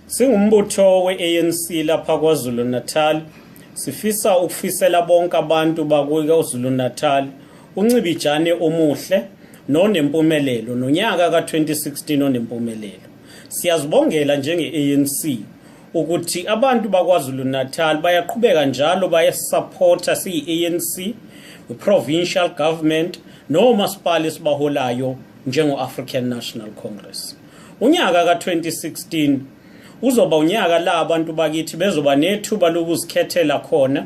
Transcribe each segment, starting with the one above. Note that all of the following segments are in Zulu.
Singumbutho we-ANC lapha KwaZulu Natal sifisa ukufisela bonke abantu bakuKwaZulu Natal uncibijane omuhle nonempumelelo nonyaka ka-2016 onempumelelo. Siyazibongela njenge-ANC ukuthi abantu baKwaZulu Natal bayaqhubeka njalo bayasupporta siyi-ANC, i-provincial government nomasipala esibaholayo njengo-African National Congress. Unyaka ka-2016 uzoba unyaka la abantu bakithi bezoba nethuba lokuzikhethela khona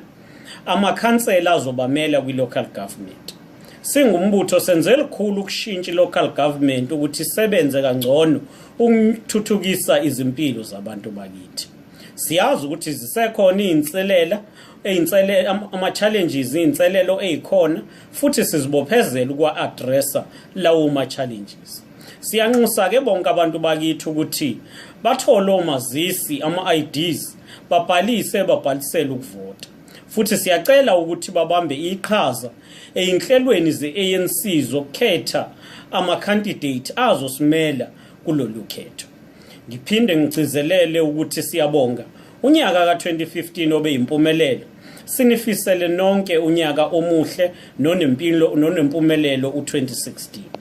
amakhansela azobamela kwi-local government. Singumbutho senze lukhulu ukushintsha i-local government ukuthi isebenze kangcono ukuthuthukisa izimpilo zabantu bakithi. Siyazi ukuthi zisekhona iy'nselela ama-challenges, iy'nselelo ey'khona, futhi sizibophezela ukwa-addressa lawo ma-challenges. Siyanxusa-ke bonke abantu bakithi ukuthi bathole omazisi, ama-IDs, babhalise, babhalisele ukuvota. Futhi siyacela ukuthi babambe iqhaza ey'nhlelweni ze-ANC zokukhetha ama-candidate azosimela kulolu khetho. Ngiphinde ngigcizelele ukuthi siyabonga unyaka ka-2015 obe yimpumelelo. Sinifisele nonke unyaka omuhle nonempilo nonempumelelo u-2016.